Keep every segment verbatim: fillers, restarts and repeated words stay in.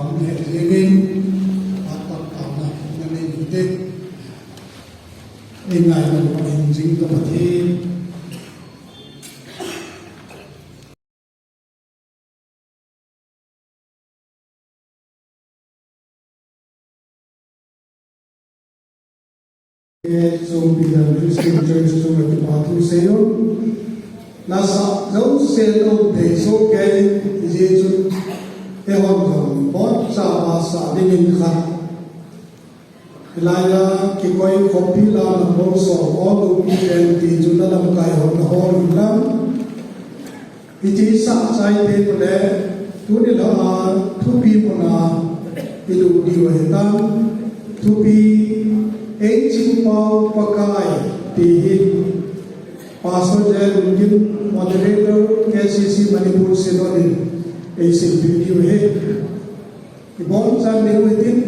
Amen. Amen. Pat pat taona nanei ute. Ei ngailu Pathen jing ka Pathen. Songpi Christian Church chunga kipa thu seiyu. Nasa jouse lou te so ke, ijeh chun eihon jong boncha masa dingin khat. Hilaiya kikoi khopi la na bol so o lupi ten ti chu na lamkai hon na hol in lang. Hiche sah chai te pule, tuni la a thupi muna ilut diu ahitan, thupi ei chingpau Pakai ti hi Pastor J. Lunggim, Moderator, K C C Manipur Synod in ei silpeh diu ahi. Ibon chan diu hitin.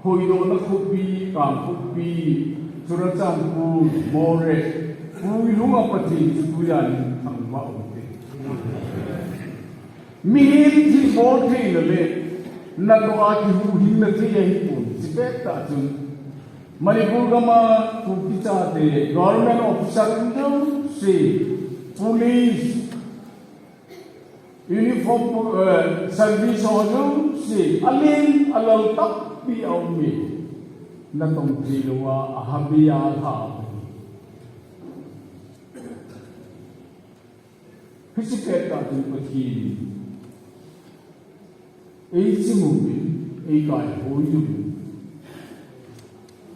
Hoidohna khopi, Kangpokpi, Churachandpur, Moreh, Puilhunga Pathen chu tujan in thangvah u hite. Mihem thilbol theina le natoh a kihuhhingna thei ahipon, chupet tah chun Manipur gam a Kuki chate, government officer jouse, police, uniform, eh, service ho jouse, alen alal tampi aume. Natong thei louva, ahabi alha. Hiche pettah chun Pathen in eiching uvin, eikaihoi uvin.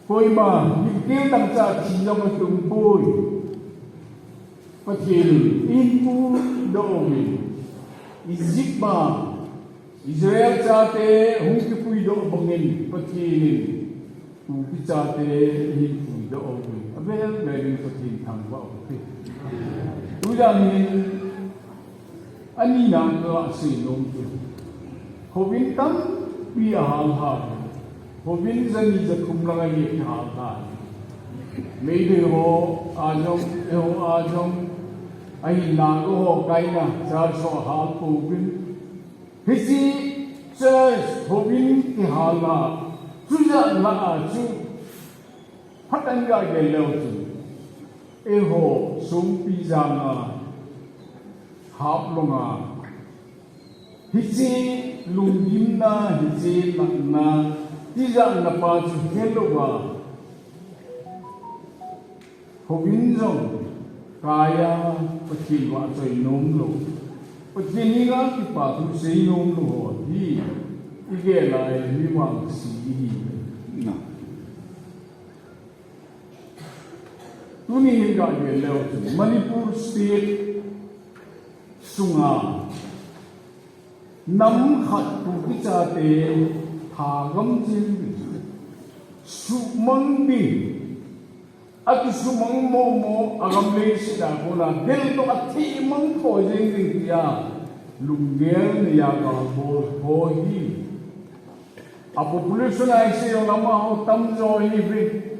Koima, mipi dangchah thi jong aum poi. Pathen in eipuidoh uvin. Egypt a Israel chate hung kipuidoh bangin Pathen in Kuki chate eipuidoh uvin. Avel vel in Pathen thangvah u hite. Tujan hin anina kasei nom chu, houin tampi ahal hal. Houin jani jathum lang ahi ahal hal. Meitei ho a jong, eiho a jong, ahinna ho kaina, church ho ahal pouvin. Hiche church houin kihal a, chujat lah a chu, phat in gagel leu chun, eiho Songpi janga, Haflong a, hiche lunggimna, hiche natna, tijatna pa chu helouva, houin jong, kaiya, Pathen vahchoi nom lou, Pathen henga kipa thu sei nom lou ho hi, igel a hi mi vangse ihi. Tuni hin ga gen leu chun Manipur State sunga nam khat Kuki chate thagam jing ding, sumang ding, akisumang momo agam leiset a kona del toh athimang tho jing ding tia lunggel neiya galbol ho hi. A population a isei jong amaho tamjo hi ve.